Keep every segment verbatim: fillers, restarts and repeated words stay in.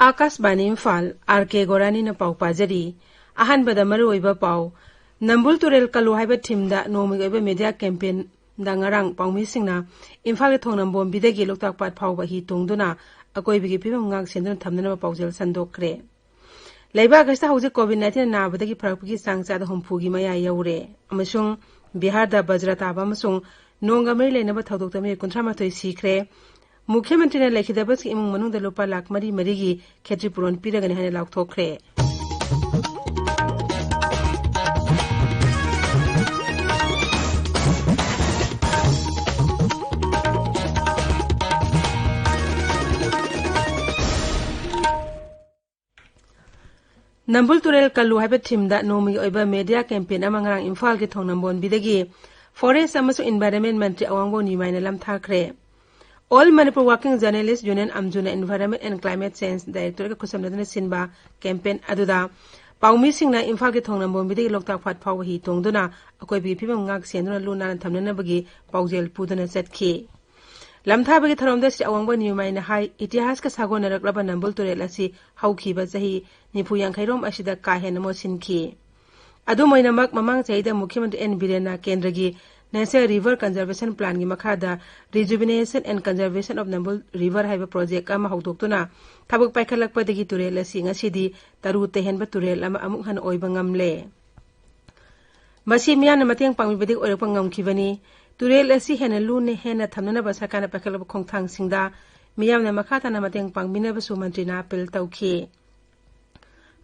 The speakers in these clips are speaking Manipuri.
ꯑꯥꯀꯥꯁꯕꯥꯅꯤ ꯏꯝꯐꯥꯜ, ꯑꯥꯔ ꯀꯦ ꯒꯣꯔꯥꯅꯤꯅ ꯄꯥꯎ ꯄꯥꯖꯔꯤ꯫ ꯑꯍꯥꯟꯕꯗ ꯃꯔꯨꯑꯣꯏꯕ ꯄꯥꯎ꯫ ꯅꯝꯕꯨꯜ ꯇꯨꯔꯦꯜ ꯀꯜꯂꯨ ꯍꯥꯏꯕ ꯊꯤꯝꯗ ꯅꯣꯡꯃꯒꯤ ꯑꯣꯏꯕ ꯃꯦꯗꯤꯌꯥ ꯀꯦꯝꯄꯦꯟꯗ ꯉꯔꯥꯡ ꯄꯥꯎꯃꯤꯁꯤꯡꯅ ꯏꯝꯐꯥꯜꯒꯤ ꯊꯣꯡꯅꯝꯕꯣꯝꯕꯤꯗꯒꯤ ꯂꯣꯛꯇꯥꯛ ꯄꯥꯠ ꯐꯥꯎꯕ ꯍꯤ ꯇꯣꯡꯗꯨꯅ ꯑꯀꯣꯏꯕꯒꯤ ꯐꯤꯕꯝ ꯉꯥꯛ ꯁꯦꯟꯗꯨꯅ ꯊꯝꯅꯅꯕ ꯄꯥꯎꯖꯦꯜ ꯁꯟꯗꯣꯛꯈ꯭ꯔꯦ꯫ ꯂꯩꯕꯥꯛ ꯑꯁꯤꯗ ꯍꯧꯖꯤꯛ ꯀꯣꯚꯤꯗ ꯅꯥꯏꯟꯇꯤꯟ ꯅꯥꯕꯗꯒꯤ ꯐꯔꯛꯄꯒꯤ ꯆꯥꯡ ꯆꯥꯗ ꯍꯨꯝꯐꯨꯒꯤ ꯃꯌꯥ ꯌꯧꯔꯦ ꯑꯃꯁꯨꯡ ꯕꯤꯍꯥꯔꯗ ꯕꯖ꯭ꯔ ꯇꯥꯕ ꯑꯃꯁꯨꯡ ꯅꯣꯡꯒ ꯃꯔꯤ ꯂꯩꯅꯕ ꯊꯧꯗꯣꯛꯇ ꯃꯤꯑꯣꯏ ꯀꯨꯟꯊ꯭ꯔꯥ ꯃꯥꯊꯣꯏ ꯁꯤꯈ꯭ꯔꯦ꯫ ꯃꯨꯈ꯭ꯌ ꯃꯟꯇ꯭ꯔꯤꯅ ꯂꯩꯈꯤꯗꯕꯁꯤꯡ ꯏꯃꯨꯡ ꯃꯅꯨꯡꯗ ꯂꯨꯄꯥ ꯂꯥꯈ ꯃꯔꯤ ꯃꯔꯤꯒꯤ ꯈꯦꯇ꯭ꯔꯤ ꯄꯨꯔꯣꯟ ꯄꯤꯔꯒꯅꯤ ꯍꯥꯏꯅ ꯂꯥꯎꯊꯣꯛꯈ꯭ꯔꯦ꯫ ꯅꯝꯕꯨꯜ ꯇꯨꯔꯦꯜ ꯀꯜꯂꯨ ꯍꯥꯏꯕ ꯊꯤꯝꯗ ꯅꯣꯡꯃꯒꯤ ꯑꯣꯏꯕ ꯃꯦꯗꯤꯌꯥ ꯀꯦꯝꯄꯦꯟ ꯑꯃ ꯉꯔꯥꯡ ꯏꯝꯐꯥꯜꯒꯤ ꯊꯣꯡꯅꯝꯕꯣꯟꯕꯤꯗꯒꯤ ꯐꯣꯔꯦꯁ ꯑꯃꯁꯨꯡ environment Mantri ꯑꯋꯥꯡꯕꯝ ꯅꯤꯃꯥꯏꯅ ꯂꯝꯊꯥꯈ꯭ꯔꯦ꯫ All Manipur Working Journalist Union, ꯑꯝꯖꯨꯅ Environment and Climate Change Directorate-ꯀ ꯈꯨꯠꯁꯝꯅꯗꯨꯅ ꯁꯤꯟꯕ ꯀꯦꯝꯄꯦꯟ ꯑꯗꯨꯗ ꯄꯥꯎꯃꯤꯁꯤꯡꯅ ꯏꯝꯐꯥꯜꯒꯤ ꯊꯣꯡꯅꯝꯕꯣꯝꯕꯤꯗꯒꯤ ꯂꯣꯛꯇꯥꯛ ꯄꯥꯠ ꯐꯥꯎꯕ ꯍꯤ ꯇꯣꯡꯗꯨꯅ ꯑꯀꯣꯏꯕꯒꯤ ꯐꯤꯕꯝ ꯉꯥꯛ ꯁꯦꯟꯗꯨꯅ ꯂꯨ ꯅꯥꯟꯅ ꯊꯝꯅꯅꯕꯒꯤ ꯄꯥꯎꯖꯦꯜ ꯄꯨꯗꯨꯅ ꯆꯠꯈꯤ꯫ ꯂꯝꯊꯥꯕꯒꯤ ꯊꯧꯔꯝꯗ ꯁ꯭ꯔꯤ ꯑꯋꯥꯡꯕꯝ ꯅꯤꯃꯥꯏꯅ ꯍꯥꯏ, ꯏꯇꯤꯍꯥꯁꯀ ꯁꯥꯒꯣꯟꯅꯔꯛꯂꯕ ꯅꯝꯕꯨꯜ ꯇꯨꯔꯦꯜ ꯑꯁꯤ ꯍꯧꯈꯤꯕ ꯆꯍꯤ ꯅꯤꯐꯨ ꯌꯥꯡꯈꯩꯔꯣꯝ ꯑꯁꯤꯗ ꯀꯥ ꯍꯦꯟꯅ ꯃꯣꯠꯁꯤꯟꯈꯤ꯫ ꯑꯗꯨꯝ ꯑꯣꯏꯅꯃꯛ, ꯃꯃꯥꯡ ꯆꯍꯤꯗ ꯃꯨꯈ꯭ꯌ ꯃꯟꯇ꯭ꯔꯤ ꯑꯦꯟ ꯕꯤꯔꯦꯟꯅ ꯀꯦꯟꯗ꯭ꯔꯒꯤ National River Conservation Plan-ꯒꯤ ꯃꯈꯥꯗ Rejuvenation and Conservation of Nambul River ꯍꯥꯏꯕ ꯄ꯭ꯔꯣꯖꯦꯛ ꯑꯃ ꯍꯧꯗꯣꯛꯇꯨꯅ ꯊꯕꯛ ꯄꯥꯏꯈꯠꯂꯛꯄꯗꯒꯤ ꯇꯨꯔꯦꯜ ꯑꯁꯤ ꯉꯁꯤꯗꯤ ꯇꯔꯨ ꯇꯩꯍꯟꯕ ꯇꯨꯔꯦꯜ ꯑꯃ ꯑꯃꯨꯛ ꯍꯟꯅ ꯑꯣꯏꯕ ꯉꯝꯂꯦ꯫ ꯃꯁꯤ ꯃꯤꯌꯥꯝꯅ ꯃꯇꯦꯡ ꯄꯥꯡꯕꯤꯕꯗꯒꯤ ꯑꯣꯏꯔꯛꯄ ꯉꯝꯈꯤꯕꯅꯤ꯫ ꯇꯨꯔꯦꯜ ꯑꯁꯤ ꯍꯦꯟꯅ ꯂꯨꯅ ꯍꯦꯟꯅ ꯊꯝꯅꯅꯕ ꯁꯔꯀꯥꯔꯅ ꯄꯥꯏꯈꯠꯂꯛꯄ ꯈꯣꯡꯊꯥꯡꯁꯤꯡꯗ ꯃꯤꯌꯥꯝꯅ ꯃꯈꯥ ꯇꯥꯅ ꯃꯇꯦꯡ ꯄꯥꯡꯕꯤꯅꯕꯁꯨ ꯃꯟꯇ꯭ꯔꯤꯅ ꯑꯥꯄꯤꯜ ꯇꯧꯈꯤ꯫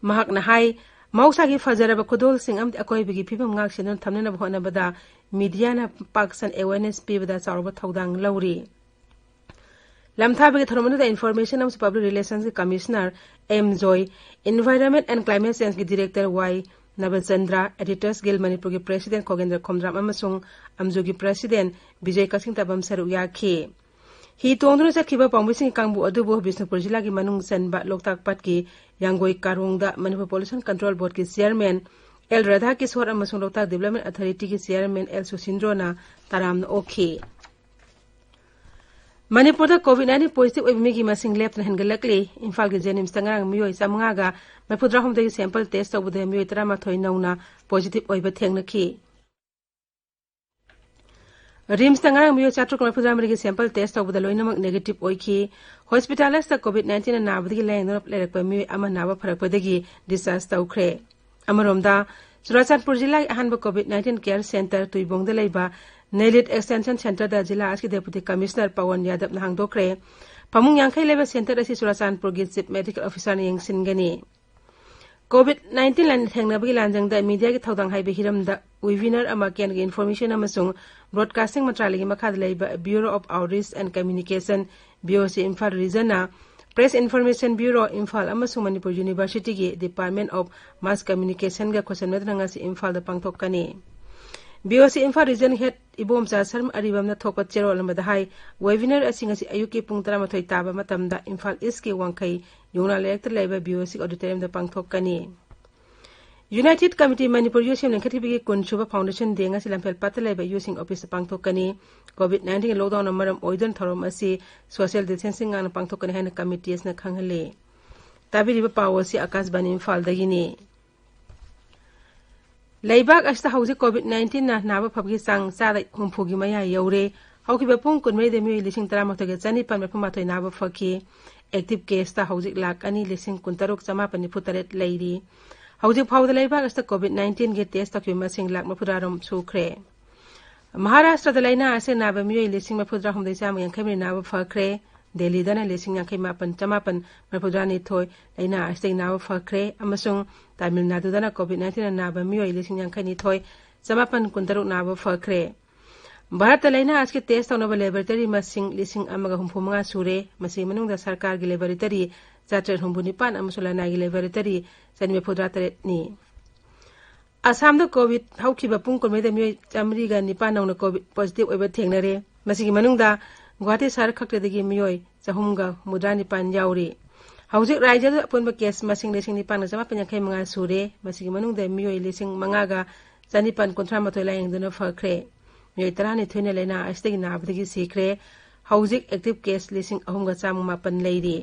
ꯃꯍꯥꯛꯅ ꯍꯥꯏ, ꯃꯍꯧꯁꯥꯒꯤ ꯐꯖꯔꯕ ꯈꯨꯗꯣꯜꯁꯤꯡ ꯑꯃꯗꯤ ꯑꯀꯣꯏꯕꯒꯤ ꯐꯤꯕꯝ ꯉꯥꯛ ꯁꯦꯟꯗꯨꯅ ꯊꯝꯅꯅꯕ ꯍꯣꯠꯅꯕꯗ ꯃꯤꯗꯤꯌꯥꯅ ꯄꯥꯛ ꯁꯟꯅ awareness ꯄꯤꯕꯗ ꯆꯥꯎꯔꯕ ꯊꯧꯗꯥꯡ ꯂꯧꯔꯤ꯫ ꯂꯝꯊꯥꯕꯒꯤ ꯊꯧꯔꯝ ꯑꯗꯨꯗ Information ꯑꯃꯁꯨꯡ Public Relations-ꯀꯤ Commissioner M Joy, Environment and Climate Change-ꯀꯤ Director Y Nabachandra, Editors Guild ꯃꯅꯤꯄꯨꯔꯒꯤ President ꯈꯣꯒꯦꯟꯗ꯭ꯔ ꯈꯣꯝꯗ꯭ꯔꯥꯝ ꯑꯃꯁꯨꯡ ꯑꯝꯖꯨꯒꯤ President ꯕꯤꯖꯣꯏ ꯀꯛꯆꯤꯡꯇꯥꯕꯝ ꯁꯔꯨꯛ ꯌꯥꯈꯤ꯫ ꯍꯤ ꯇꯣꯡꯗꯨꯅ ꯆꯠꯈꯤꯕ ꯄꯥꯎꯃꯤꯁꯤꯡꯒꯤ ꯀꯥꯡꯕꯨ ꯑꯗꯨꯕꯨ ꯕꯤꯁꯅꯨꯄꯨꯔ ꯖꯤꯂꯥꯒꯤ ꯃꯅꯨꯡ ꯆꯟꯕ ꯂꯣꯛꯇꯥꯛ ꯄꯥꯠꯀꯤ ꯌꯥꯡꯒꯣꯏ ꯀꯥꯔꯣꯡꯗ ꯃꯅꯤꯄꯨꯔ Pollution Control Board-ꯀꯤ Chairman ꯑꯦꯜ ꯔꯥꯙꯥ ꯀꯤꯁꯣꯔ ꯑꯃꯁꯨꯡ ꯂꯣꯛꯇꯥꯛ Development Authority-ꯒꯤ Chairman ꯑꯦꯜ ꯁꯨꯁꯤꯟꯗ꯭ꯔꯣꯅ ꯇꯔꯥꯝꯅ ꯑꯣꯛꯈꯤ꯫ ꯃꯅꯤꯄꯨꯔꯗ COVID nineteen positive ꯑꯣꯏꯕ ꯃꯤꯒꯤ ꯃꯁꯤꯡ ꯂꯦꯞꯇꯅ ꯍꯦꯟꯒꯠꯂꯛꯂꯤ꯫ ꯏꯝꯐꯥꯜꯒꯤ JNIMSꯇ ꯉꯔꯥꯡ ꯃꯤꯑꯣꯏ ꯆꯥꯝꯃꯉꯥꯒ ꯃꯔꯤꯐꯨꯇꯔꯥ ꯍꯨꯝꯗꯣꯏꯒꯤ sample test ꯇꯧꯕꯗ ꯃꯤꯑꯣꯏ ꯇꯔꯥꯃꯥꯊꯣꯏ ꯅꯧꯅ positive ꯑꯣꯏꯕ ꯊꯦꯡꯅꯈꯤ꯫ RIMSꯇ ꯉꯔꯥꯡ ꯃꯤꯑꯣꯏ ꯆꯥꯇ꯭ꯔꯨꯛ ꯃꯔꯤꯐꯨꯇꯔꯥ ꯃꯔꯤꯒꯤ sample test ꯇꯧꯕꯗ ꯂꯣꯏꯅꯃꯛ negative ꯑꯣꯏꯈꯤ꯫ Hospital ꯑꯁꯤꯗ COVID nineteenꯅ ꯅꯥꯕꯗꯒꯤ ꯂꯥꯌꯦꯡꯗꯨꯅ ꯂꯩꯔꯛꯄ ꯃꯤꯑꯣꯏ ꯑꯃ ꯅꯥꯕ ꯐꯔꯛꯄꯗꯒꯤ discharge ꯇꯧꯈ꯭ꯔꯦ꯫ ꯑꯃꯔꯣꯝꯗ, ꯆꯨꯔꯥꯆꯥꯟꯄꯨꯔ ꯖꯤꯂꯥꯒꯤ ꯑꯍꯥꯟꯕ COVID nineteen care center ꯇꯨꯏꯕꯣꯡꯗ ꯂꯩꯕ ꯅꯦꯂꯤꯠ Extension Centreꯗ ꯖꯤꯂꯥ ꯑꯁꯤꯒꯤ Deputy Commissioner ꯄꯋꯟ ꯌꯥꯗꯕꯅ ꯍꯥꯡꯗꯣꯛꯈ꯭ꯔꯦ꯫ ꯐꯃꯨꯡ ꯌꯥꯡꯈꯩ ꯂꯩꯕ center ꯑꯁꯤ ꯆꯨꯔꯥꯆꯥꯟꯄꯨꯔꯒꯤ Chief Medical Officerꯅ ꯌꯦꯡꯁꯤꯟꯒꯅꯤ꯫ COVID nineteen ꯂꯥꯟ ꯊꯦꯡꯅꯕꯒꯤ ꯂꯥꯟꯖꯪꯗ mediaꯒꯤ ꯊꯧꯗꯥꯡ ꯍꯥꯏꯕ ꯍꯤꯔꯝꯗ webinar ꯑꯃ ꯀꯦꯟꯗ꯭ꯔꯒꯤ Information ꯑꯃꯁꯨꯡ Broadcasting ꯃꯟꯇ꯭ꯔꯥꯂꯌꯒꯤ ꯃꯈꯥꯗ ꯂꯩꯕ Bureau of Outreach and Communication, BOC Imphal Regionꯅ Press Information Bureau Imphal ꯑꯃꯁꯨꯡ ꯃꯅꯤꯄꯨꯔ Universityꯒꯤ Department of Mass Communicationꯒ ꯈꯨꯠꯁꯝꯅꯗꯨꯅ ꯉꯁꯤ ꯏꯝꯐꯥꯜꯗ ꯄꯥꯡꯊꯣꯛꯀꯅꯤ꯫ BOC Imphal Region Head Ibomcha Sharma ꯑꯔꯤꯕꯝꯅ ꯊꯣꯛꯄ ꯆꯦꯔꯣꯜ ꯑꯃꯗ ꯍꯥꯏ, webinar ꯑꯁꯤ ꯉꯁꯤ ꯑꯌꯨꯛꯀꯤ ꯄꯨꯡ ꯇꯔꯥꯃꯥꯊꯣꯏ ꯇꯥꯕ ꯃꯇꯝꯗ ꯏꯝꯐꯥꯜ Eastꯀꯤ ꯋꯥꯡꯈꯩ ꯌꯨꯅꯥ ꯂꯩꯔꯛꯇ ꯂꯩꯕ BOC Auditoriumꯗ ꯄꯥꯡꯊꯣꯛꯀꯅꯤ꯫ United Committee Manipur Youth Sem ꯂꯤꯡꯈꯠꯈꯤꯕꯒꯤ ꯀꯨꯟ ꯁꯨꯕ Foundation Day ꯉꯁꯤ ꯂꯝꯐꯦꯜ ꯄꯥꯠꯇ ꯂꯩꯕ ꯌꯨꯠꯁꯤꯡ officeꯇ ꯄꯥꯡꯊꯣꯛꯀꯅꯤ꯫ COVID nineteenꯒꯤ lockdownꯅ ꯃꯔꯝ ꯑꯣꯏꯗꯨꯅ ꯊꯧꯔꯝ ꯑꯁꯤ social distancing ꯉꯥꯛꯅ ꯄꯥꯡꯊꯣꯛꯀꯅꯤ ꯍꯥꯏꯅ committee ꯑꯁꯤꯅ ꯈꯪꯍꯜꯂꯤ꯫ ꯇꯥꯕꯤꯔꯤꯕ ꯄꯥꯎ ꯑꯁꯤ ꯑꯀꯥꯁꯕꯥꯅꯤ ꯏꯝꯐꯥꯜꯗꯒꯤꯅꯤ꯫ ꯂꯩꯕꯥꯛ ꯑꯁꯤꯗ ꯍꯧꯖꯤꯛ COVID nineteenꯅ ꯅꯥꯕ ꯐꯕꯒꯤ ꯆꯥꯡ ꯆꯥꯗ ꯍꯨꯝꯐꯨꯒꯤ ꯃꯌꯥ ꯌꯧꯔꯦ꯫ ꯍꯧꯈꯤꯕ ꯄꯨꯡ ꯀꯨꯟꯃꯔꯤꯗ ꯃꯤꯑꯣꯏ ꯂꯤꯁꯤꯡ ꯇꯔꯥꯃꯥꯊꯣꯏꯒ ꯆꯅꯤꯄꯥꯟ ꯃꯔꯤꯐꯨꯃꯥꯊꯣꯏ ꯅꯥꯕ ꯐꯈꯤ꯫ Active caseꯇ ꯍꯧꯖꯤꯛ ꯂꯥꯈ ꯑꯅꯤ ꯂꯤꯁꯤꯡ ꯀꯨꯟꯇꯔꯨꯛ ꯆꯃꯥꯄꯟ ꯅꯤꯐꯨꯇꯔꯦꯠ ꯂꯩꯔꯤ꯫ ꯍꯧꯖꯤꯛ ꯐꯥꯎꯕꯗ ꯂꯩꯕꯥꯛ ꯑꯁꯤꯗ COVID nineteenꯒꯤ test ꯇꯧꯈꯤꯕ ꯃꯁꯤꯡ ꯂꯥꯈ ꯃꯔꯤꯐꯨꯇꯔꯥꯔꯣꯝ ꯁꯨꯈ꯭ꯔꯦ꯫ ꯃꯍꯥꯔꯥꯁꯇ꯭ꯔꯗ ꯂꯥꯏꯅꯥ ꯑꯁꯤꯅ ꯅꯥꯕ ꯃꯤꯑꯣꯏ ꯂꯤꯁꯤꯡ ꯃꯔꯤꯐꯨꯇꯔꯥ ꯍꯨꯝꯗꯣꯏ ꯆꯥꯝꯃ ꯌꯥꯡꯈꯩ ꯃꯔꯤ ꯅꯥꯕ ꯐꯈ꯭ꯔꯦ꯫ ꯗꯦꯜꯂꯤꯗꯅ ꯂꯤꯁꯤꯡ ꯌꯥꯡꯈꯩ ꯃꯥꯄꯟ ꯆꯃꯥꯄꯟ ꯃꯔꯤꯐꯨꯇꯔꯥ ꯅꯤꯊꯣꯏ ꯂꯥꯏꯅꯥ ꯑꯁꯤꯗꯒꯤ ꯅꯥꯕ ꯐꯈ꯭ꯔꯦ ꯑꯃꯁꯨꯡ ꯇꯥꯃꯤꯜ ꯅꯥꯗꯨꯗꯅ COVID nineteenꯅ ꯅꯥꯕ ꯃꯤꯑꯣꯏ ꯂꯤꯁꯤꯡ ꯌꯥꯡꯈꯩ ꯅꯤꯊꯣꯏ ꯆꯃꯥꯄꯟ ꯀꯨꯟꯇꯔꯨꯛ ꯅꯥꯕ ꯐꯈ꯭ꯔꯦ꯫ ꯚꯥꯔꯠꯇ ꯂꯥꯏꯅꯥ ꯑꯁꯤꯒꯤ test ꯇꯧꯅꯕ laboratory ꯃꯁꯤꯡ ꯂꯤꯁꯤꯡ ꯑꯃꯒ ꯍꯨꯝꯐꯨ ꯃꯉꯥ ꯁꯨꯔꯦ꯫ ꯃꯁꯤꯒꯤ ꯃꯅꯨꯡꯗ ꯁꯔꯀꯥꯔꯒꯤ laboratory ꯆꯥꯇ꯭ꯔꯦꯠ ꯍꯨꯝꯐꯨ ꯅꯤꯄꯥꯟ ꯑꯃꯁꯨꯡ ꯂꯅꯥꯏꯒꯤ laboratory ꯆꯅꯤ ꯃꯔꯤꯐꯨꯇꯔꯥ ꯇꯔꯦꯠꯅꯤ꯫ ꯑꯁꯥꯝꯗ COVID ꯍꯧꯈꯤꯕ ꯄꯨꯡ ꯀꯨꯟꯃꯔꯤꯗ ꯃꯤꯑꯣꯏ ꯆꯥꯃꯔꯤꯒ ꯅꯤꯄꯥꯟ ꯅꯧꯅ COVID positive ꯑꯣꯏꯕ ꯊꯦꯡꯅꯔꯦ꯫ ꯃꯁꯤꯒꯤ ꯃꯅꯨꯡꯗ ꯒꯨꯋꯥꯍꯥꯇꯤ ꯁꯍꯔ ꯈꯛꯇꯗꯒꯤ ꯃꯤꯑꯣꯏ ꯆꯍꯨꯝꯒ ꯍꯨꯝꯐꯨꯇꯔꯥ ꯅꯤꯄꯥꯟ ꯌꯥꯎꯔꯤ꯫ ꯍꯧꯖꯤꯛ ꯔꯥꯖ꯭ꯌꯗ ꯑꯄꯨꯟꯕ case ꯃꯁꯤꯡ ꯂꯤꯁꯤꯡ ꯅꯤꯄꯥꯟꯒ ꯆꯃꯥꯄꯟ ꯌꯥꯡꯈꯩ ꯃꯉꯥ ꯁꯨꯔꯦ꯫ ꯃꯁꯤꯒꯤ ꯃꯅꯨꯡꯗ ꯃꯤꯑꯣꯏ ꯂꯤꯁꯤꯡ ꯃꯉꯥꯒ ꯆꯅꯤꯄꯥꯟ ꯀꯨꯟꯊ꯭ꯔꯥ ꯃꯥꯊꯣꯏ ꯂꯥꯌꯦꯡꯗꯨꯅ ꯐꯈ꯭ꯔꯦ꯫ ꯃꯤꯑꯣꯏ ꯇꯔꯥꯅꯤꯊꯣꯏꯅ ꯂꯥꯏꯅꯥ ꯑꯁꯤꯗꯒꯤ ꯅꯥꯕꯗꯒꯤ ꯁꯤꯈ꯭ꯔꯦ꯫ ꯍꯧꯖꯤꯛ ꯑꯦꯛꯇꯤꯚ ꯀꯦꯁ ꯂꯤꯁꯤꯡ ꯑꯍꯨꯝꯒ ꯆꯥꯝꯃ ꯃꯥꯄꯟ ꯂꯩꯔꯤ꯫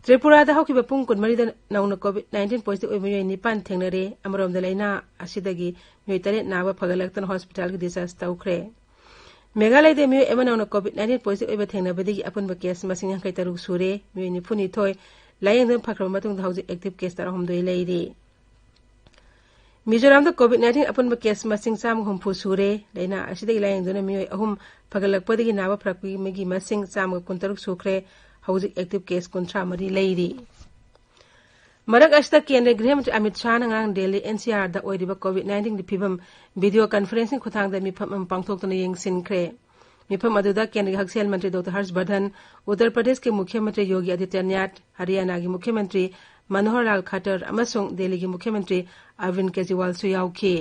ꯇ꯭ꯔꯤꯄꯨꯔꯥꯗ ꯍꯧꯈꯤꯕ ꯄꯨꯡ ꯀꯨꯟꯃꯔꯤꯗ ꯅꯧꯅ ꯀꯣꯚꯤꯗ ꯅꯥꯏꯟꯇꯤꯟ ꯄꯣꯖꯤꯇꯤꯚ ꯑꯣꯏꯕ ꯃꯤꯑꯣꯏ ꯅꯤꯄꯥꯟ ꯊꯦꯡꯅꯔꯦ꯫ ꯑꯃꯔꯣꯝꯗ, ꯂꯥꯏꯅꯥ ꯑꯁꯤꯗꯒꯤ ꯃꯤꯑꯣꯏ ꯇꯔꯦꯠ ꯅꯥꯕ ꯐꯒꯠꯂꯛꯇꯅ ꯍꯣꯁꯄꯤꯇꯥꯜꯒꯤ ꯗꯤꯁꯆꯥꯔꯖ ꯇꯧꯈ꯭ꯔꯦ꯫ ꯃꯦꯘꯥꯂꯌꯗ ꯃꯤꯑꯣꯏ ꯑꯃ ꯅꯧꯅ ꯀꯣꯚꯤꯗ ꯅꯥꯏꯟꯇꯤꯟ ꯄꯣꯖꯤꯇꯤꯚ ꯑꯣꯏꯕ ꯊꯦꯡꯅꯕꯗꯒꯤ ꯑꯄꯨꯟꯕ ꯀꯦꯁ ꯃꯁꯤꯡ ꯌꯥꯡꯈꯩ ꯇꯔꯨꯛ ꯁꯨꯔꯦ꯫ ꯃꯤꯑꯣꯏ ꯅꯤꯐꯨ ꯅꯤꯊꯣꯏ ꯂꯥꯌꯦꯡꯗꯨꯅ ꯐꯈ꯭ꯔꯕ ꯃꯇꯨꯡꯗ ꯍꯧꯖꯤꯛ ꯑꯦꯛꯇꯤꯚ ꯀꯦꯁ ꯇꯔꯥꯍꯨꯝꯗꯣꯏ ꯂꯩꯔꯤ꯫ ꯃꯤꯖꯣꯔꯥꯝꯗ ꯀꯣꯚꯤꯗ ꯅꯥꯏꯟꯇꯤꯟ ꯑꯄꯨꯟꯕ ꯀꯦꯁ ꯃꯁꯤꯡ ꯆꯥꯝꯃ ꯍꯨꯝꯐꯨ ꯁꯨꯔꯦ꯫ ꯂꯥꯏꯅꯥ ꯑꯁꯤꯗꯒꯤ ꯂꯥꯌꯦꯡꯗꯨꯅ ꯃꯤꯑꯣꯏ ꯑꯍꯨꯝ ꯐꯒꯠꯂꯛꯄꯗꯒꯤ ꯅꯥꯕ ꯐꯔꯛꯄꯒꯤ ꯃꯤꯒꯤ ꯃꯁꯤꯡ ꯆꯥꯝꯃꯒ ꯀꯨꯟꯇꯔꯨꯛ ꯁꯨꯈ꯭ꯔꯦ꯫ ꯍꯧꯖꯤꯛ ꯑꯦꯛꯇꯤꯚ ꯀꯦꯁ ꯀꯨꯟꯊ꯭ꯔꯥ ꯃꯔꯤ ꯂꯩꯔꯤ꯫ ꯃꯔꯛ ꯑꯁꯤꯗ, ꯀꯦꯟꯗ꯭ꯔꯒꯤ ꯒ꯭ꯔꯤꯍ ꯃꯟꯇ꯭ꯔꯤ ꯑꯃꯤꯠ ꯁꯥꯍꯅ ꯉꯔꯥꯡ ꯗꯦꯜꯂꯤ ꯑꯦꯟ ꯁꯤ ꯑꯥꯔꯗ ꯑꯣꯏꯔꯤꯕ ꯀꯣꯚꯤꯗ ꯅꯥꯏꯟꯇꯤꯟꯒꯤ ꯐꯤꯕꯝ ꯚꯤꯗꯤꯑꯣ ꯀꯟꯐꯔꯦꯟꯁꯤꯡ ꯈꯨꯠꯊꯥꯡꯗ ꯃꯤꯐꯝ ꯑꯃ ꯄꯥꯡꯊꯣꯛꯇꯨꯅ ꯌꯦꯡꯁꯤꯟꯈ꯭ꯔꯦ꯫ ꯃꯤꯐꯝ ꯑꯗꯨꯗ ꯀꯦꯟꯗ꯭ꯔꯒꯤ ꯍꯛꯁꯦꯜ ꯃꯟꯇ꯭ꯔꯤ ꯗꯣꯛꯇꯔ ꯍꯔꯁ ꯕꯔꯙꯟ, ꯎꯠꯇꯔ ꯄ꯭ꯔꯗꯦꯁꯀꯤ ꯃꯨꯈ꯭ꯌ ꯃꯟꯇ꯭ꯔꯤ ꯌꯣꯒꯤ ꯑꯗꯤꯇ꯭ꯌꯅꯥꯊ, ꯍꯔꯤꯌꯥꯅꯥꯒꯤ ꯃꯨꯈ꯭ꯌ ꯃꯟꯇ꯭ꯔꯤ ꯃꯅꯣꯍꯔ ꯂꯥꯜ ꯈꯠꯇꯔ ꯑꯃꯁꯨꯡ ꯗꯦꯜꯂꯤꯒꯤ ꯃꯨꯈ꯭ꯌ ꯃꯟꯇ꯭ꯔꯤ ꯑꯔꯕꯤꯟ ꯀꯦꯖ꯭ꯔꯤꯋꯥꯜꯁꯨ ꯌꯥꯎꯈꯤ꯫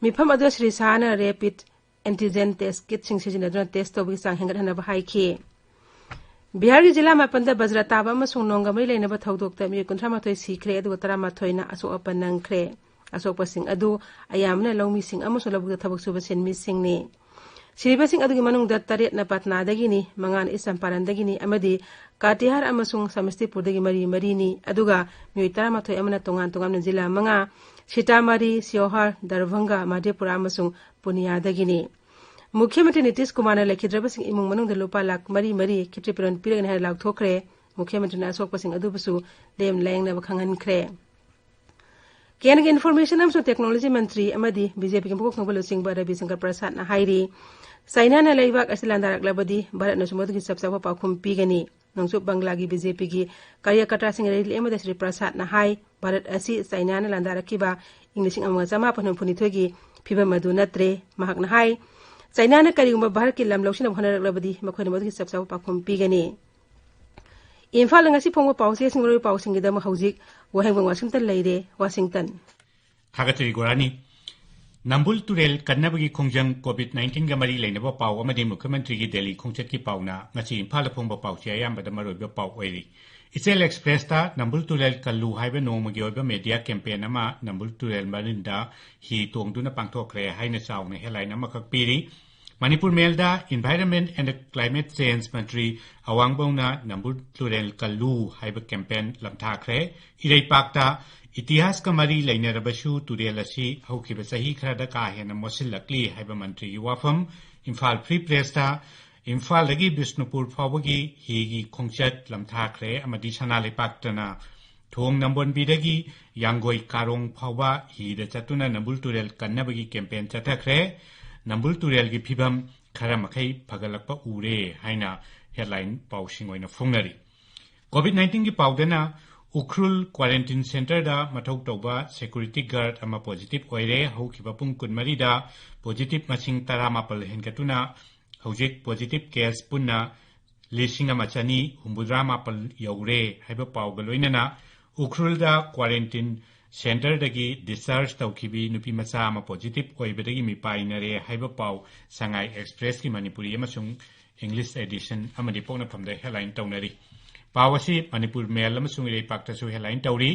ꯃꯤꯐꯝ ꯑꯗꯨꯗ ꯁ꯭ꯔꯤ ꯁꯥꯍꯅ ꯔꯦꯄꯤꯗ ꯑꯦꯟꯇꯤꯖꯦꯟ ꯇꯦꯁ ꯀꯤꯠꯁꯤꯡ ꯁꯤꯖꯤꯟꯅꯗꯨꯅ ꯇꯦꯁ ꯇꯧꯕꯒꯤ ꯆꯥꯡ ꯍꯦꯟꯒꯠꯍꯟꯅꯕ ꯍꯥꯏꯈꯤ꯫ ꯕꯤꯍꯥꯔꯒꯤ ꯖꯤꯂꯥ ꯃꯥꯄꯟꯗ ꯕꯖ꯭ꯔ ꯇꯥꯕ ꯑꯃꯁꯨꯡ ꯅꯣꯡꯒ ꯃꯔꯤ ꯂꯩꯅꯕ ꯊꯧꯗꯣꯛꯇ ꯃꯤꯑꯣꯏ ꯀꯨꯟꯊ꯭ꯔꯥ ꯃꯥꯊꯣꯏ ꯁꯤꯈ꯭ꯔꯦ, ꯑꯗꯨꯒ ꯇꯔꯥꯃꯥꯊꯣꯏꯅ ꯑꯁꯣꯛ ꯑꯄꯟ ꯅꯪꯈ꯭ꯔꯦ꯫ ꯑꯁꯣꯛꯄꯁꯤꯡ ꯑꯗꯨ ꯑꯌꯥꯝꯕꯅ ꯂꯧꯃꯤꯁꯤꯡ ꯑꯃꯁꯨꯡ ꯂꯧꯕꯨꯛꯇ ꯊꯕꯛ ꯁꯨꯕ ꯁꯤꯟꯃꯤꯁꯤꯡꯅꯤ꯫ ꯁꯤꯔꯤꯕꯁꯤꯡ ꯑꯗꯨꯒꯤ ꯃꯅꯨꯡꯗ ꯇꯔꯦꯠꯅ ꯄꯠꯅꯥꯗꯒꯤꯅꯤ, ꯃꯉꯥꯅ ꯏꯁ ꯆꯝꯄꯥꯔꯟꯗꯒꯤꯅꯤ ꯑꯃꯗꯤ ꯀꯥꯇꯤꯍꯥꯔ ꯑꯃꯁꯨꯡ ꯁꯃꯁꯇꯤꯄꯨꯔꯗꯒꯤ ꯃꯔꯤ ꯃꯔꯤꯅꯤ꯫ ꯑꯗꯨꯒ ꯃꯤꯑꯣꯏ ꯇꯔꯥꯃꯥꯊꯣꯏ ꯑꯃꯅ ꯇꯣꯉꯥꯟ ꯇꯣꯉꯥꯟꯕ ꯖꯤꯂꯥ ꯃꯉꯥ, ꯁꯤꯇꯥꯃꯥꯔꯤ, ꯁꯤꯑꯣꯍꯔ, ꯗꯔꯚꯪꯒ, ꯃꯙꯦꯄꯨꯔꯥ ꯑꯃꯁꯨꯡ ꯄꯨꯅꯤꯌꯥꯗꯒꯤꯅꯤ꯫ ꯃꯨꯈ꯭ꯌ ꯃꯟꯇ꯭ꯔꯤ ꯅꯤꯇꯤꯁ ꯀꯨꯃꯥꯔꯅ ꯂꯩꯈꯤꯗ꯭ꯔꯕꯁꯤꯡ ꯏꯃꯨꯡ ꯃꯅꯨꯡꯗ ꯂꯨꯄꯥ ꯂꯥꯈ ꯃꯔꯤ ꯃꯔꯤ ꯈꯦꯇ꯭ꯔꯤꯄꯨꯔꯟ ꯄꯤꯔꯒꯅꯤ ꯍꯥꯏꯅ ꯂꯥꯎꯊꯣꯛꯈ꯭ꯔꯦ꯫ ꯃꯨꯈ꯭ꯌ ꯃꯟꯇ꯭ꯔꯤꯅ ꯑꯁꯣꯛꯄꯁꯤꯡ ꯑꯗꯨꯕꯨꯁꯨ ꯂꯦꯝ ꯂꯥꯌꯦꯡꯅꯕ ꯈꯪꯍꯟꯈ꯭ꯔꯦ꯫ ꯀꯦꯟꯗ꯭ꯔꯒꯤ ꯏꯟꯐꯣꯔꯃꯦꯁꯟ ꯑꯃꯁꯨꯡ ꯇꯦꯛꯅꯣꯂꯣꯖꯤ ꯃꯟꯇ꯭ꯔꯤ ꯑꯃꯗꯤ ꯕꯤ ꯖꯦ ꯄꯤꯒꯤ ꯃꯀꯣꯛ ꯊꯣꯡꯕ ꯂꯨꯆꯤꯡꯕ ꯔꯕꯤ ꯁꯪꯀꯔ ꯄ꯭ꯔꯁꯥꯗꯅ ꯍꯥꯏꯔꯤ, ꯆꯥꯏꯅꯥꯅ ꯂꯩꯕꯥꯛ ꯑꯁꯤ ꯂꯥꯟꯗꯥꯔꯛꯂꯕꯗꯤ ꯚꯥꯔꯠꯅꯁꯨ ꯃꯗꯨꯒꯤ ꯆꯞ ꯆꯥꯕ ꯄꯥꯎꯈꯨꯝ ꯄꯤꯒꯅꯤ꯫ ꯅꯣꯡꯆꯨꯞ ꯕꯪꯒ꯭ꯂꯥꯒꯤ ꯕꯤ ꯖꯦ ꯄꯤꯒꯤ ꯀꯥꯔꯌꯀꯔꯇꯥꯁꯤꯡ ꯔꯦꯂꯤ ꯑꯃꯗ ꯁ꯭ꯔꯤ ꯄ꯭ꯔꯁꯥꯗꯅ ꯍꯥꯏ, ꯚꯥꯔꯠ ꯑꯁꯤ ꯆꯥꯏꯅꯥꯅ ꯂꯥꯟꯗꯥꯔꯛꯈꯤꯕ ꯏꯪ ꯂꯤꯁꯤꯡ ꯑꯃꯒ ꯆꯃꯥꯄꯟ ꯍꯨꯝꯐꯨꯅꯤꯊꯣꯏꯒꯤ ꯐꯤꯕꯝ ꯑꯗꯨ ꯅꯠꯇ꯭ꯔꯦ꯫ ꯃꯍꯥꯛꯅ ꯍꯥꯏ, ꯆꯥꯏꯅꯥꯅ ꯀꯔꯤꯒꯨꯝꯕ ꯚꯥꯔꯠꯀꯤ ꯂꯝ ꯂꯧꯁꯤꯟꯅꯕ ꯍꯣꯠꯅꯔꯛꯂꯕꯗꯤ ꯃꯈꯣꯏꯅ ꯃꯗꯨꯒꯤ ꯆꯞ ꯆꯥꯕ ꯄꯥꯎꯈꯨꯝ ꯄꯤꯒꯅꯤ꯫ ꯏꯝꯐꯥꯜꯗ ꯉꯁꯤ ꯐꯣꯡꯕ ꯄꯥꯎꯆꯦꯁꯤꯡ, ꯃꯔꯨꯑꯣꯏꯕ ꯄꯥꯎꯁꯤꯡꯒꯤꯗꯃꯛ ꯍꯧꯖꯤꯛ ꯋꯥꯍꯦꯡꯕꯝ ꯋꯥꯁꯤꯡꯇꯟ ꯂꯩꯔꯦ꯫ ꯋꯥꯁꯤꯡꯇꯟ꯫ ꯊꯥꯒꯠꯆꯔꯤ ꯒꯣꯔꯥꯅꯤ꯫ ꯅꯝꯕꯨꯜ ꯇꯨꯔꯦꯜ ꯀꯟꯅꯕꯒꯤ ꯈꯣꯡꯖꯪ, ꯀꯣꯚꯤꯗ ꯅꯥꯏꯟꯇꯤꯟꯒ ꯃꯔꯤ ꯂꯩꯅꯕ ꯄꯥꯎ ꯑꯃꯗꯤ ꯃꯨꯈ꯭ꯌ ꯃꯟꯇ꯭ꯔꯤꯒꯤ ꯗꯦꯜꯂꯤ ꯈꯣꯡꯆꯠꯀꯤ ꯄꯥꯎꯅ ꯉꯁꯤ ꯏꯝꯐꯥꯜꯗ ꯐꯣꯡꯕ ꯄꯥꯎꯆꯦ ꯑꯌꯥꯝꯕꯗ ꯃꯔꯨꯑꯣꯏꯕ ꯄꯥꯎ ꯑꯣꯏꯔꯤ꯫ ꯏꯆꯦꯜ ꯑꯦꯛꯁꯄ꯭ꯔꯦꯁꯇ ꯅꯝꯕꯨꯜ ꯇꯨꯔꯦꯜ ꯀꯜꯂꯨ ꯍꯥꯏꯕ ꯅꯣꯡꯃꯒꯤ ꯑꯣꯏꯕ ꯃꯦꯗꯤꯌꯥ ꯀꯦꯝꯄꯦꯟ ꯑꯃ ꯅꯝꯕꯨꯜ ꯇꯨꯔꯦꯜ ꯃꯔꯤꯟꯗ ꯍꯤ ꯇꯣꯡꯗꯨꯅ ꯄꯥꯡꯊꯣꯛꯈ꯭ꯔꯦ ꯍꯥꯏꯅ ꯆꯥꯎꯅ ꯍꯦꯗꯂꯥꯏꯟ ꯑꯃꯈꯛ ꯄꯤꯔꯤ꯫ Manipur ꯃꯦꯜꯗ Environment and Climate Change ꯃꯟꯇ꯭ꯔꯤ ꯑꯋꯥꯡꯕꯧꯅ ꯅꯝꯕꯨꯜ ꯇꯨꯔꯦꯜ ꯀꯜꯂꯨ ꯍꯥꯏꯕ ꯀꯦꯝꯄꯦꯟ ꯂꯝꯊꯥꯈ꯭ꯔꯦ꯫ ꯏꯔꯩꯄꯥꯛꯇ ꯏꯇꯤꯍꯥꯁꯀ ꯃꯔꯤ ꯂꯩꯅꯔꯕꯁꯨ ꯇꯨꯔꯦꯜ ꯑꯁꯤ ꯍꯧꯈꯤꯕ ꯆꯍꯤ ꯈꯔꯗ ꯀꯥ ꯍꯦꯟꯅ ꯃꯣꯠꯁꯤꯜꯂꯛꯂꯤ ꯍꯥꯏꯕ ꯃꯟꯇ꯭ꯔꯤꯒꯤ ꯋꯥꯐꯝ꯫ ꯏꯝꯐꯥꯜ ꯐ꯭ꯔꯤ ꯄ꯭ꯔꯦꯁꯇ ꯏꯝꯐꯥꯜꯗꯒꯤ ꯕꯤꯁꯅꯨꯄꯨꯔ ꯐꯥꯎꯕꯒꯤ ꯍꯤꯒꯤ ꯈꯣꯡꯆꯠ ꯂꯝꯊꯥꯈ꯭ꯔꯦ ꯑꯃꯗꯤ ꯁꯅꯥ ꯂꯩꯄꯥꯛꯇꯅ ꯊꯣꯡ ꯅꯝꯕꯣꯟꯕꯤꯗꯒꯤ ꯌꯥꯡꯒꯣꯏ ꯀꯥꯔꯣꯡ ꯐꯥꯎꯕ ꯍꯤꯗ ꯆꯠꯇꯨꯅ ꯅꯝꯕꯨꯜ ꯇꯨꯔꯦꯜ ꯀꯟꯅꯕꯒꯤ ꯀꯦꯝꯄꯦꯟ ꯆꯠꯊꯈ꯭ꯔꯦ꯫ ꯅꯝꯕꯨꯜ ꯇꯨꯔꯦꯜꯒꯤ ꯐꯤꯕꯝ ꯈꯔ ꯃꯈꯩ ꯐꯒꯠꯂꯛꯄ ꯎꯔꯦ ꯍꯥꯏꯅ ꯍꯦꯗꯂꯥꯏꯟ ꯄꯥꯎꯁꯤꯡ ꯑꯣꯏꯅ ꯐꯣꯡꯅꯔꯤ꯫ ꯀꯣꯚꯤꯗ ꯅꯥꯏꯟꯇꯤꯟꯒꯤ ꯄꯥꯎꯗꯅ ꯎꯈ꯭ꯔꯨꯜ ꯀ꯭ꯋꯥꯔꯦꯟꯇꯤꯟ ꯁꯦꯟꯇꯔꯗ ꯃꯊꯧ ꯇꯧꯕ ꯁꯦꯀ꯭ꯌꯨꯔꯤꯇꯤ ꯒꯥꯔꯗ ꯑꯃ ꯄꯣꯖꯤꯇꯤꯚ ꯑꯣꯏꯔꯦ꯫ ꯍꯧꯈꯤꯕ ꯄꯨꯡ ꯀꯨꯟꯃꯔꯤꯗ ꯄꯣꯖꯤꯇꯤꯚ ꯃꯁꯤꯡ ꯇꯔꯥꯃꯥꯄꯜ ꯍꯦꯟꯒꯠꯇꯨꯅ ꯍꯧꯖꯤꯛ ꯄꯣꯖꯤꯇꯤꯚ ꯀꯦꯁ ꯄꯨꯟꯅ ꯂꯤꯁꯤꯡ ꯑꯃ ꯆꯅꯤ ꯍꯨꯝꯐꯨꯇꯔꯥ ꯃꯥꯄꯜ ꯌꯧꯔꯦ ꯍꯥꯏꯕ ꯄꯥꯎꯒ ꯂꯣꯏꯅꯅ ꯎꯈ꯭ꯔꯨꯜꯗ ꯀ꯭ꯋꯥꯔꯦꯟꯇꯤꯟ ꯁꯦꯟꯇꯔꯗꯒꯤ ꯗꯤꯁꯆꯥꯔꯖ ꯇꯧꯈꯤꯕꯤ ꯅꯨꯄꯤ ꯃꯆꯥ ꯑꯃ ꯄꯣꯖꯤꯇꯤꯚ ꯑꯣꯏꯕꯗꯒꯤ ꯃꯤꯄꯥꯏꯅꯔꯦ ꯍꯥꯏꯕ ꯄꯥꯎ ꯁꯉꯥꯏ ꯑꯦꯛꯁꯄ꯭ꯔꯦꯁꯀꯤ ꯃꯅꯤꯄꯨꯔꯤ ꯑꯃꯁꯨꯡ ꯏꯪꯂꯤꯁ ꯑꯦꯗꯤꯁꯟ ꯑꯃꯗꯤ ꯄꯣꯛꯅꯐꯝꯗ ꯍꯦꯗꯂꯥꯏꯟ ꯇꯧꯅꯔꯤ꯫ ꯄꯥꯎ ꯑꯁꯤ ꯃꯅꯤꯄꯨꯔ ꯃꯦꯜ ꯑꯃꯁꯨꯡ ꯏꯔꯩꯄꯥꯛꯇꯁꯨ ꯍꯦꯗꯂꯥꯏꯟ ꯇꯧꯔꯤ꯫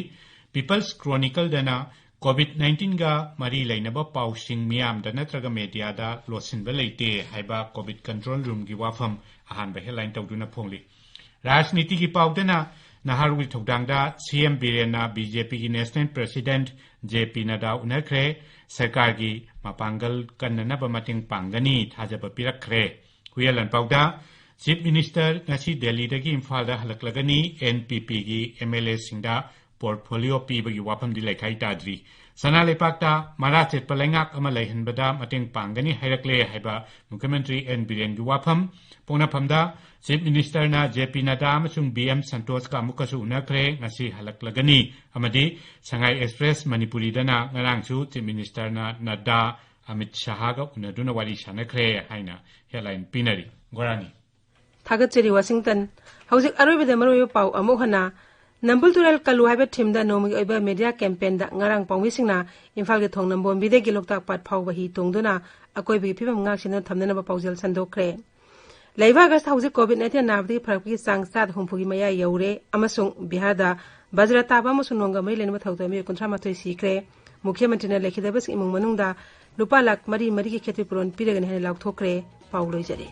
ꯄꯤꯄꯜꯁ ꯀ꯭ꯔꯣꯅꯤꯀꯜꯗꯅ ꯀꯣꯚꯤꯗ ꯅꯥꯏꯟꯇꯤꯟꯒ ꯃꯔꯤ ꯂꯩꯅꯕ ꯄꯥꯎꯁꯤꯡ ꯃꯤꯌꯥꯝꯗ ꯅꯠꯇ꯭ꯔꯒ ꯃꯦꯗꯤꯌꯥꯗ ꯂꯣꯠꯁꯤꯟꯕ ꯂꯩꯇꯦ ꯍꯥꯏꯕ ꯀꯣꯚꯤꯗ ꯀꯟꯇ꯭ꯔꯣꯜ ꯔꯨꯝꯒꯤ ꯋꯥꯐꯝ ꯑꯍꯥꯟꯕ ꯍꯦꯗꯂꯥꯏꯟ ꯇꯧꯗꯨꯅ ꯐꯣꯡꯂꯤ꯫ ꯔꯥꯖꯅꯤꯇꯤꯒꯤ ꯄꯥꯎꯗꯅ ꯅꯍꯥꯔꯣꯜꯒꯤ ꯊꯧꯗꯥꯡꯗ ꯁꯤ ꯑꯦꯝ ꯕꯤꯔꯦꯟꯅ ꯕꯤ ꯖꯦ ꯄꯤꯒꯤ ꯅꯦꯁꯅꯦꯜ ꯄ꯭ꯔꯦꯁꯤꯗꯦꯟꯠ ꯖꯦ ꯄꯤ ꯅꯗꯥ ꯎꯅꯈ꯭ꯔꯦ꯫ ꯁꯔꯀꯥꯔꯒꯤ ꯃꯄꯥꯡꯒꯜ ꯀꯟꯅꯅꯕ ꯃꯇꯦꯡ ꯄꯥꯡꯒꯅꯤ ꯊꯥꯖꯕ ꯄꯤꯔꯛꯈ꯭ꯔꯦ꯫ ꯍꯨꯏꯌꯦꯟ ꯂꯥꯟꯄꯥꯎꯗ ꯆꯤꯐ ꯃꯤꯅꯤꯁꯇꯔ ꯉꯁꯤ ꯗꯦꯜꯂꯤꯗꯒꯤ ꯏꯝꯐꯥꯜꯗ ꯍꯜꯂꯛꯂꯒꯅꯤ꯫ ꯑꯦꯟ ꯄꯤ ꯄꯤꯒꯤ ꯑꯦꯝ ꯑꯦꯜ ꯑꯦꯁꯤꯡꯗ ꯄꯣꯔꯠꯐꯣꯂꯤꯑꯣ ꯄꯤꯕꯒꯤ ꯋꯥꯐꯝꯗꯤ ꯂꯩꯈꯥꯏ ꯇꯥꯗ꯭ꯔꯤ꯫ ꯁꯅꯥ ꯂꯩꯄꯥꯛꯇ ꯃꯔꯥ ꯆꯦꯠꯄ ꯂꯩꯉꯥꯛ ꯑꯃ ꯂꯩꯍꯟꯕꯗ ꯃꯇꯦꯡ ꯄꯥꯡꯒꯅꯤ ꯍꯥꯏꯔꯛꯂꯦ ꯍꯥꯏꯕ ꯃꯨꯈ꯭ꯌꯃꯟꯇ꯭ꯔꯤ ꯑꯦꯟ ꯕꯤꯔꯦꯟꯒꯤ ꯋꯥꯐꯝ꯫ ꯄꯣꯛꯅꯐꯝꯗ ꯆꯤꯐ ꯃꯤꯅꯤꯁꯇꯔꯅ ꯖꯦ ꯄꯤ ꯅꯗꯥ ꯑꯃꯁꯨꯡ ꯕꯤ ꯑꯦꯝ ꯁꯟꯇꯣꯁꯀ ꯑꯃꯨꯛꯀꯁꯨ ꯎꯅꯈ꯭ꯔꯦ꯫ ꯉꯁꯤ ꯍꯜꯂꯛꯂꯒꯅꯤ꯫ ꯑꯃꯗꯤ ꯁꯉꯥꯏ ꯑꯦꯛꯁꯄ꯭ꯔꯦꯁ ꯃꯅꯤꯄꯨꯔꯤꯗꯅ ꯉꯔꯥꯡꯁꯨ ꯆꯤꯐ ꯃꯤꯅꯤꯁꯇꯔꯅ ꯅꯗꯥ, ꯑꯃꯤꯠ ꯁꯍꯥꯒ ꯎꯅꯗꯨꯅ ꯋꯥꯔꯤ ꯁꯥꯟꯅꯈ꯭ꯔꯦ ꯍꯥꯏꯅ ꯍꯦꯗꯂꯥꯏꯟ ꯄꯤꯅꯔꯤ꯫ ꯒꯣꯔꯥꯅꯤ꯫ ꯊꯥꯒꯠꯆꯔꯤ, ꯋꯥꯁꯤꯡꯇꯟ꯫ ꯍꯧꯖꯤꯛ ꯑꯔꯣꯏꯕꯗ ꯃꯔꯨꯑꯣꯏꯕ ꯄꯥꯎ ꯑꯃꯨꯛ ꯍꯟꯅ꯫ ꯅꯝꯕꯨꯜ ꯇꯨꯔꯦꯜ ꯀꯜꯂꯨ ꯍꯥꯏꯕ ꯊꯤꯝꯗ ꯅꯣꯡꯃꯒꯤ ꯑꯣꯏꯕ ꯃꯦꯗꯤꯌꯥ ꯀꯦꯝꯄꯦꯟꯗ ꯉꯔꯥꯡ ꯄꯥꯎꯃꯤꯁꯤꯡꯅ ꯏꯝꯐꯥꯜꯒꯤ ꯊꯣꯡ ꯅꯝꯕꯣꯟꯕꯤꯗꯒꯤ ꯂꯣꯛꯇꯥꯛ ꯄꯥꯠ ꯐꯥꯎꯕ ꯍꯤ ꯇꯣꯡꯗꯨꯅ ꯑꯀꯣꯏꯕꯒꯤ ꯐꯤꯕꯝ ꯉꯥꯛꯁꯦꯟꯗꯨꯅ ꯊꯝꯅꯅꯕ ꯄꯥꯎꯖꯦꯜ ꯁꯟꯗꯣꯛꯈ꯭ꯔꯦ꯫ ꯂꯩꯕꯥꯛ ꯑꯁꯤꯗ ꯍꯧꯖꯤꯛ ꯀꯣꯚꯤꯗ ꯅꯥꯏꯟꯇꯤꯟ ꯅꯥꯕꯗꯒꯤ ꯐꯔꯛꯄꯒꯤ ꯆꯥꯡ ꯆꯥꯗ ꯍꯨꯝꯐꯨꯒꯤ ꯃꯌꯥ ꯌꯧꯔꯦ ꯑꯃꯁꯨꯡ ꯕꯤꯍꯥꯔꯗ ꯕꯖ꯭ꯔ ꯇꯥꯕ ꯑꯃꯁꯨꯡ ꯅꯣꯡꯒ ꯃꯔꯤ ꯂꯩꯅꯕ ꯊꯧꯗꯣꯛ ꯃꯤꯑꯣꯏ ꯀꯨꯟꯊ꯭ꯔꯥ ꯃꯥꯊꯣꯏ ꯁꯤꯈ꯭ꯔꯦ꯫ ꯃꯨꯈ꯭ꯌ ꯃꯟꯇ꯭ꯔꯤꯅ ꯂꯩꯈꯤꯗꯕꯁꯤꯡ ꯏꯃꯨꯡ ꯃꯅꯨꯡꯗ ꯂꯨꯄꯥ ꯂꯥꯈ ꯃꯔꯤ ꯃꯔꯤꯒꯤ ꯈꯦꯇ꯭ꯔꯤꯄꯨꯔꯣꯟ ꯄꯤꯔꯒꯅꯤ ꯍꯥꯏꯅ ꯂꯥꯎꯊꯣꯛꯈ꯭ꯔꯦ꯫ ꯄꯥꯎ ꯂꯣꯏꯖꯔꯦ꯫